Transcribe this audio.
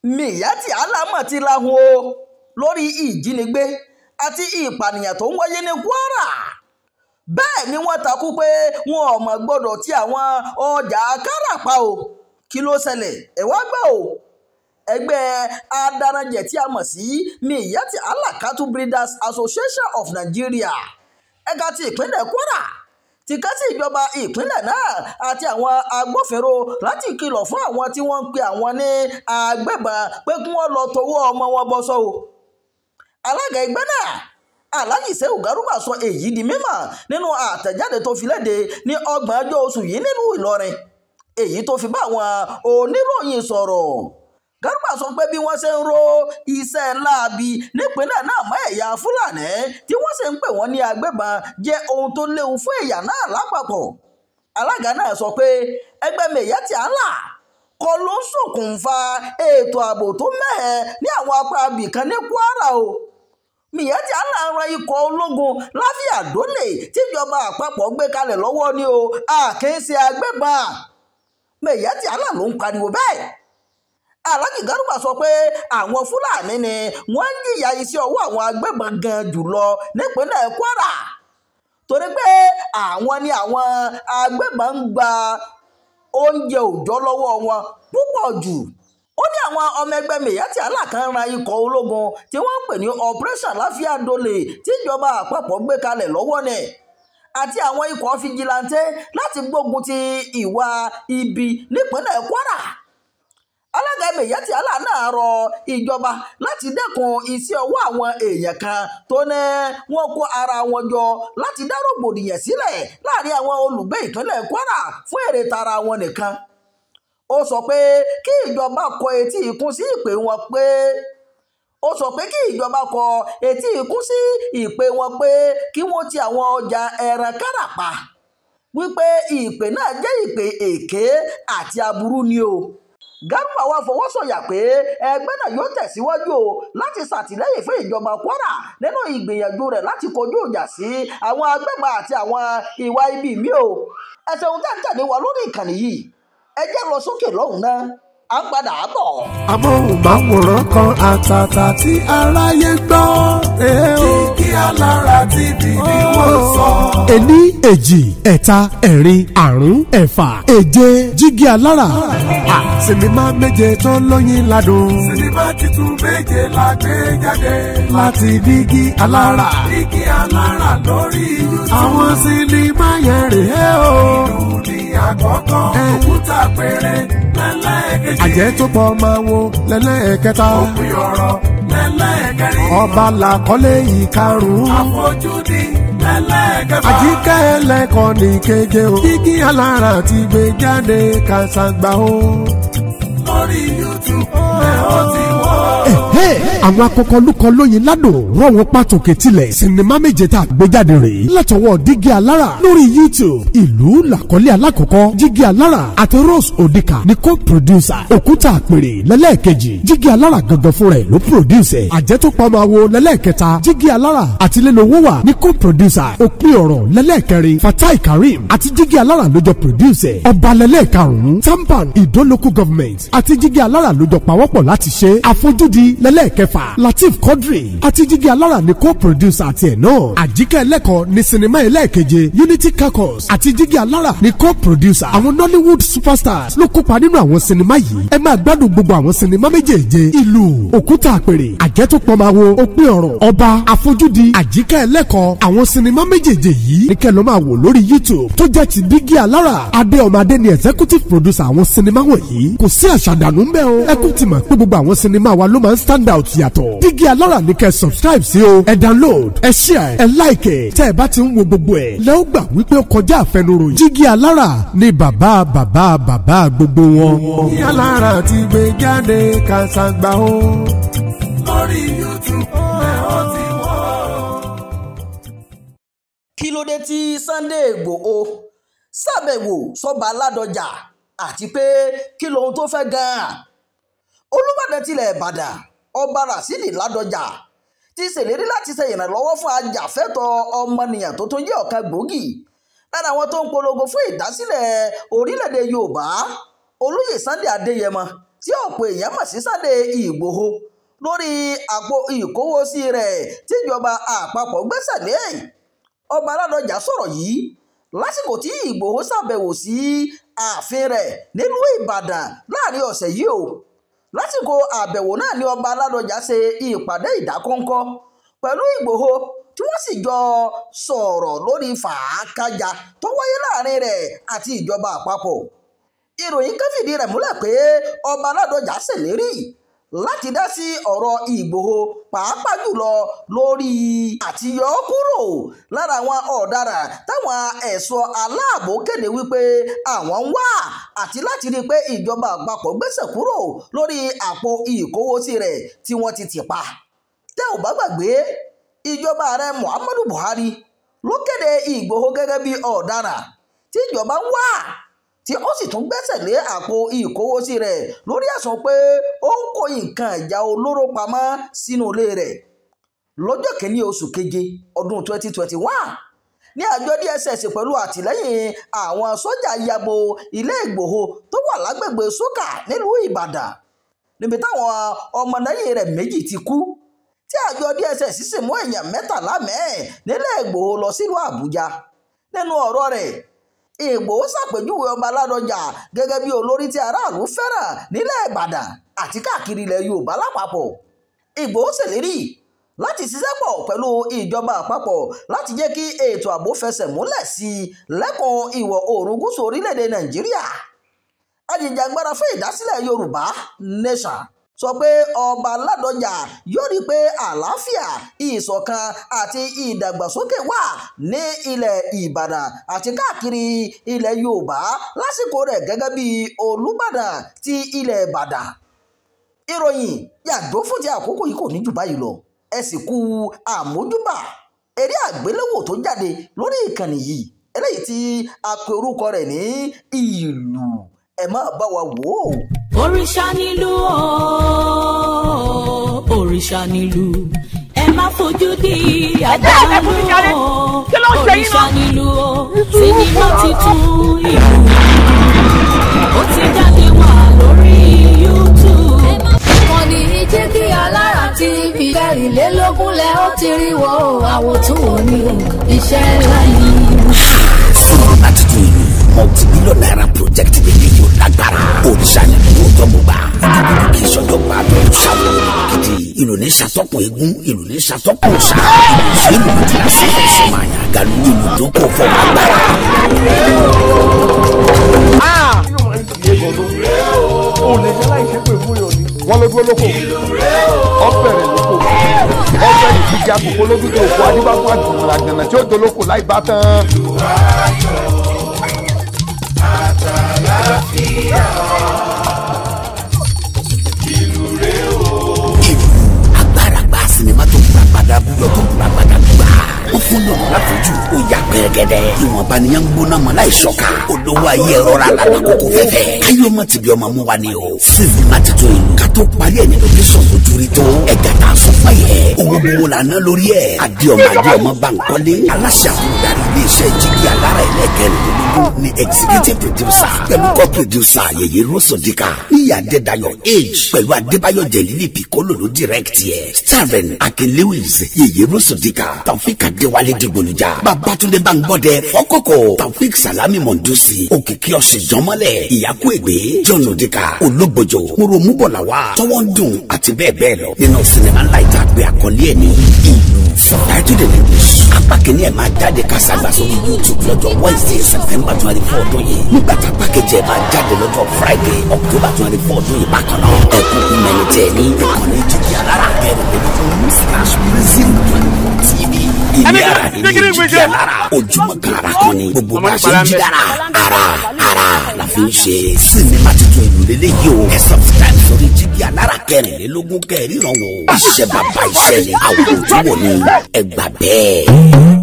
Miyetti Allah mọ̀ ti lahùn o lórí ìjínigbé àti ìpànìyàn tó ń wáyé ní Kwara. Bẹ́ẹ̀ ni wọ́n takú pé wọn ò mọ̀ gbọ́dọ̀ tí àwọn ọjà káràpá o. Kí ló ṣẹlẹ̀? Ẹ wá gbọ́ o. Ẹgbẹ́ adaranjẹ̀ tí a mọ̀ sí Miyetti Allah Cattle Breeders Association of Nigeria ẹ̀ka ti ìpínlẹ̀ Kwara ti ké sí ìjọba ìpínlẹ̀ náà àti àwọn agbófinró láti kìlọ̀ fún àwọn tí wọ́n ń pe àwọn ní agbébọn pé kí wọ́n lọ tọwọ́ ọmọ wọn bọ́sọ́ o. Alága ẹgbẹ́ náà Alhaji Shehu Garuba sọ èyí di mímọ̀ nínú àtẹ̀jáde tó fi léde ní ọgbọ̀njọ́ oṣù yìí nílùú Ìlọrin, èyí tó fi bá àwọn oníròyìn sọ̀rọ̀. Garuba sọ pé bí wọ́n ṣe ń ro iṣẹ́ láabi nípínlẹ̀ náà mọ́ ẹ̀yà Fúlàní tí wọ́n sì ń pè wọ́n ní agbébọn jẹ́ ohun tó léwu fún ẹ̀yà náà lápapọ̀. Alága náà sọ pé ẹgbẹ́ Miyetti Allah kọ́ ló ń ṣokùnfà ètò ààbò tó mẹ́hẹ ní àwọn apá abìkan ní Kwara o. Miyetti Allah ran ikọ̀ ológun Láfíà Dólè tíjọba àpapọ̀ gbé kalẹ̀ lọ́wọ́ ni o, a kì í ṣe agbébọn. Miyetti Allah ló ń pariwo bẹ́ẹ̀. Alhaji Garuba sọ pé àwọn Fúlàní ni wọ́n ń jìyà iṣẹ́ ọwọ́ àwọn agbébọn gan jùlọ nípínlẹ̀ Kwara, torí pé àwọn ni àwọn agbébọn ń gba oúnjẹ òòjọ́ lọ́wọ́ wọn púpọ̀ jù. Ó ní àwọn ọmọ ẹgbẹ́ Miyetti Allah kan ran ikọ̀ ológun tí wọ́n ń pè ní Operation Láfíà Dólè tíjọba àpapọ̀ gbé kalẹ̀ lọ́wọ́ ni àti àwọn ikọ̀ fìjìláńtẹ́ láti gbógun ti ìwà ibi nípínlẹ̀ Kwara. Alága Miyetti Allah náà rọ ìjọba láti dẹ́kun iṣẹ́ ọwọ́ àwọn èèyàn kan tó ní wọ́n kó ara wọn jọ láti dá rògbòdìyàn sílẹ̀ láàrin àwọn olùgbé ìpínlẹ̀ Kwara fún èrè tara wọn nìkan. Ó sọ pé kí ìjọba kọ etí ikún sí ìpè wọn pé ó sọ pé kí ìjọba kọ etí ikún sí ìpè wọn pé kí wọ́n ti àwọn ọjà ẹran káràpá, wípé ìpè náà jẹ́ ìpè èké àti aburú ni o. Garuba wá fọwọ́sọ̀yà pé ẹgbẹ́ náà yóò tẹ̀síwájú o láti ṣàtìlẹ́yìn fún ìjọba Kwara nínú ìgbìyànjú rẹ̀ láti kojú ìjà sí àwọn agbébọn àti àwọn ìwà ibi mi o. Ẹ ṣeun tẹ́ ń tẹ̀lé wa lórí ìkànnì yìí, ẹ jẹ́ lọ sókè lọ́hùn náà, à ń padà bọ̀. Amóhùnmáwòrán kan àtàtà tí aráyé gbọ́. Jígí Alára TV ni wọ́n sọ. Ení, èjì, ẹ̀ta, ẹ̀rin, àrún, ẹ̀fà, èje, Jígí Alára. Sinimá méje tó lóyin ládùn. Sinimá titun méje la gbé jáde. Láti Dígí Alára. Dígí Alára lórí YouTube. Àwọn sinimá yẹn rèé o. Ìlú ni àkọ́kọ́. Òkúta péré lẹ́lẹ́kejì. Àjẹ́ tó pọ̀ máa wo lẹ́lẹ́kẹta. Òpin ọ̀rọ̀ lẹ́lẹ́kẹrin. Ọba làkọ́lé ìkarùn-ún. Àfojúdi lẹ́lẹ́kẹfà. Àjíkẹ́ ẹlẹ́kọ̀ọ́ ní keje o. Dígí Alára ti gbé jáde kàṣàgbà o. Lórí YouTube ẹ ó ti wọ́. Àwọn akọkọlùkọ lóyin ládùn rọ wọn pàtòkè tilẹ̀. Sinimá méje tá a gbé jáde rèé látọwọ́ Dígí Alára lórí YouTube. Ìlú làkọ́lé alákọ̀ọ́kọ́, Jígí Alára àti Rose Odika ní co-producer. Òkúta àpèrè lẹ́lẹ́ẹ̀kejì, Jígí Alára gangan fúnra ẹ̀ ló produce ẹ̀. Àjẹtòpọ̀ máa wo lẹ́lẹ́ẹ̀kẹta, Jígí Alára àti Lélowo wà ní co-producer. Òpin ọ̀rọ̀ lẹ́lẹ́ẹ̀kẹrin, Fatai Karim àti Jígí Alára ló jọ produce ẹ̀. Ọba lẹ́lẹ́ẹ̀karùn-ún, Tampan Ìdó Local Government àti Jígí Alára ló jọ pawọ́pọ̀ láti ṣe. Àfojúdi lẹ́lẹ́ẹ̀kẹfà, Lateef Quadri àti Jígí Alára ní co-producer àti ẹ̀ náà. Àjíkẹ́ ẹlẹ́kọ̀ọ́ ní sinimá ẹlẹ́ẹ̀keje, Unity Caucus àti Jígí Alára ní co-producer. Àwọn Nollywood superstars ló kópa nínú àwọn sinimá yìí. Ẹ máa gbádùn gbogbo àwọn sinimá méjèèje. Ìlú, Òkúta àpèrè, Àjẹtòpọ̀máwo, Òpin ọ̀rọ̀, Ọba, Àfojúdi, Àjíkẹ́ ẹlẹ́kọ̀ọ́. Àwọn sinimá méjèèje yìí ní kẹ́ lọ máa wò lórí YouTube tó jẹ́ ti Dígí Alára. Adé Ọmọadé ni executive producer àwọn sinimá wọ̀nyí. Kò sí àṣàdànù ń bẹ́ o. Ẹ kú ti mọ̀ pé gbogbo àwọn sinimá wa ló máa ń stand out yàtọ̀. Dígí Alára ní kẹ́ subscribe sí o. Ẹ download, ẹ share, ẹ like ẹ. Tẹ́ ẹ bá ti ń wo gbogbo ẹ̀ lẹ́ ó gbà wípé ó kọjá àfẹnuròyìn. Jígí Alára ni bàbá bàbá bàbá gbogbo wọn. Dígí Alára ti gbé jáde kàṣàgbà o. Lórí YouTube ẹ ó ti wọ́. Kí ló dé tí Sunday Igboho ṣàbẹ̀wò sọ́ba Ládọjà àti pé kí lohun tó fẹ́ gan-an? Olúbàdàn tilẹ̀ Ìbàdàn Ọba Rasidi Ládọjà ti ṣèlérí láti ṣe ìrànlọ́wọ́ fún ajàfẹ́tọ̀ọ́ ọmọnìyàn tó tún jẹ́ ọ̀kan gbòógì lára àwọn tó ń polongo fún ìdásílẹ̀ orílẹ̀-èdè Yorùbá, Olóyè Sunday Adéyẹmọ tí ọ̀pọ̀ èèyàn mọ̀ sí Sunday Ìgbòho lórí àpò ìkówósí rẹ̀ tíjọba àpapọ̀ gbẹ́sẹ̀ lé. Ọba Ládọjà sọ̀rọ̀ yìí lásìkò tí Ìgbòho ṣàbẹ̀wò sí ààfin rẹ̀ nílùú Ìbàdàn láàrin ọ̀sẹ̀ yìí o. Lásìkò àbẹ̀wò náà ni ọba Ládọjà ṣe ìpàdé ìdákọ́ńkọ́ pẹ̀lú Ìgbòho tí wọ́n sì jọ sọ̀rọ̀ lórí fàákájà tó wáyé láàrin rẹ̀ àti ìjọba àpapọ̀. Ìròyìn kan fìdí rẹ̀ múlẹ̀ pé ọba Ládọjà ṣèlérí láti dá sí ọ̀rọ̀ Ìgbòho pàápàá jùlọ lórí àtiyọ́ kúrò lára àwọn ọ̀daràn táwọn ẹ̀ṣọ́ aláàbò kéde wípé àwọn ń wá àti láti rí i pé ìjọba àpapọ̀ gbéṣẹ̀ kúrò lórí àpò ìkówósí rẹ̀ tí wọ́n ti tì pa. Tẹ́ ò bá gbàgbé, ìjọba ààrẹ Muhammadu Buhari ló kéde Ìgbòho gẹ́gẹ́ bí ọ̀daràn tí ìjọba ń wá, tí ó sì tún gbẹ́sẹ̀ lé àpò ìkówósí rẹ̀ lórí ẹ̀sùn pé ó ń kó nǹkan ìjà olóró pamọ́ sínú ilé rẹ̀. Lọ́jọ́ kìíní oṣù keje ọdún 2021 ní àjọ DSS pẹ̀lú àtìlẹ́yìn àwọn sójà yabo ilé Ìgbòho tó wà lágbègbè Sókà nílùú Ìbàdàn níbi táwọn ọmọlẹ́yìn rẹ̀ méjì ti kú, tí àjọ DSS sì mú èèyàn 13 mẹ́ẹ̀ nílé Ìgbòho lọ sílùú Àbújá. Nínú ọ̀rọ̀ rẹ̀, Ìgbòho ṣàpèjúwe ọba Ládọjà gẹ́gẹ́ bí olórí tí aráàlú fẹ́ràn nílẹ̀ Ìbàdàn àti káàkiri ilẹ̀ Yorùbá lápapọ̀. Ìgbòho ṣèlérí láti ṣiṣẹ́ pọ̀ pẹ̀lú ìjọba àpapọ̀ láti jẹ́ kí ètò ààbò fẹsẹ̀ múlẹ̀ sí i lẹ́kùn ìwọ̀ oòrùn gúúsù orílẹ̀-èdè Nàìjíríà. Ajìjàgbara fún ìdásílẹ̀ Yorùbá Nation sọ pé ọba Ládọjà yóò rí i pé àlàáfíà, ìṣọ̀kan àti ìdàgbàsókè wà ní ilẹ̀ Ìbàdàn àti káàkiri ilẹ̀ Yorùbá lásìkò rẹ̀ gẹ́gẹ́ bí Olúbàdàn ti ilẹ̀ Ìbàdàn. Ìròyìn yàgbó fún ti àkókò yìí kò ní jù báyìí lọ. Ẹ sì kú àmójúbà eré àgbéléwò tó jáde lórí ìkànnì yìí, eléyìí tí a pe orúkọ rẹ̀ ní Ìlù. Ẹ máa bá wa wò ó. Òrìṣà nílùú o, òrìṣà nílùú, ẹ má fojú di àdánù o. Òrìṣà nílùú o, sinimá titun ìlú, ó ti jáde wá lórí YouTube. Ìkànnì Jígí Alára TV 24 lẹ ó ti rí wo àwòtún òní iṣẹ́ ńlá yìí. Sinimá titun ìlú multi-billion naira project lè yóò lágbára. Òrìṣà ni ìlú tó mú gbà. Gidigidi kì í sọjọ́ gbà tó ń ṣàwọn gidi. Ìlú ní ṣàtọ́kùn eégún, ìlú ní ṣàtọ́kùn ṣá. Ìlú ìlú tí a ṣe fẹ́ sọmọ àyàn àgàlù. Ìlú tó kò fọ agbára. Wọ́n ló dúró lóko, ọ̀bẹ̀rẹ̀ lóko, ọ̀bẹ̀rẹ̀ ìdíje àkókò lójú tó kó adébáfún àgùnrà àgànà tí ó dolóko láì bá tán. Ìlú agbára gba sinimá tó gba padà búyọ tó gba padà gbà. Ó fún lòlù láfojú, ó yà pẹ́rẹ́gẹ́dẹ́. Ìwọ̀nba nìyẹn ń gbóná mọ́ láì ṣọ́ka. Olówó ayé rọra lànà kókó fẹ́fẹ́. Káyọ̀ ọmọ tìbí ọmọ mú wa ni o. Sinimá titun ìlú ká tó parí ẹ̀ ní location tó juri tó. Ẹ̀gá tá a sọ fún yẹ. Owó gbowó la ná lórí ẹ̀. Adéọmọ Adéọmọ Bankole. Aláṣẹ àtúndarí iléeṣẹ́ Jígí Alára ẹlẹ́kẹ̀rìnlélógún ni executive producer. Pẹ̀lú co-producer Yèyé Rọ́sọ̀díkà. Níyà Adédayọ̀ Age. Pẹ̀lú Adébáyọ̀ Jẹ̀lílì Piccolo ló direct yẹ. Starring Akin Lewis, Yèyé Rọ́sọ̀díkà, Taofik Adéwálé Dìgbòlùjà, Babátúndé Báńgbọ́dẹ, Fọ́kọ̀kọ̀, Taofik Salami Mọ̀ndúsì, Òkìkí Ọ̀ṣìjọ́mọ́lẹ̀, Ìyákú Ègbé, John Odika, Ológbòjò, Mòròmúbọ̀làwà, Tọwọ́ndùn àti bẹ́ẹ̀ bẹ́ẹ̀ lọ. Nínú sinimá ńlá ìta àgbẹ̀ àkọlé ẹ̀ ní Ìlú. Subtitled in English. Apá kìíní ẹ̀ máa jáde kásàgbà sórí YouTube lọ́jọ́ Wednesday September 24 ọdún yìí. Nígbà tá apá kejì ẹ̀ máa jáde lọ́jọ́ Friday October 24 ọdún yìí bákan náà. Ẹ kúkú mẹ́ni tẹ̀ ní ìkànnì Jígí Alára kẹrìnlélógún /Brazil 24 TV. Ilé ara ní Jígí Alára. Ojúmọ́ kan ara kan ni gbogbo bá ṣe ń jí dára. Ara ara la fi ń ṣe. Sinimá titun ìlú lélẹ́yìí o. Ẹ subscribe sórí Jígí Alára kẹrìnlélógún kẹrìnrán o. Iṣẹ́ bàbá iṣẹ́ ni àwòrán tó wò ni ẹ gbà bẹ́ẹ̀.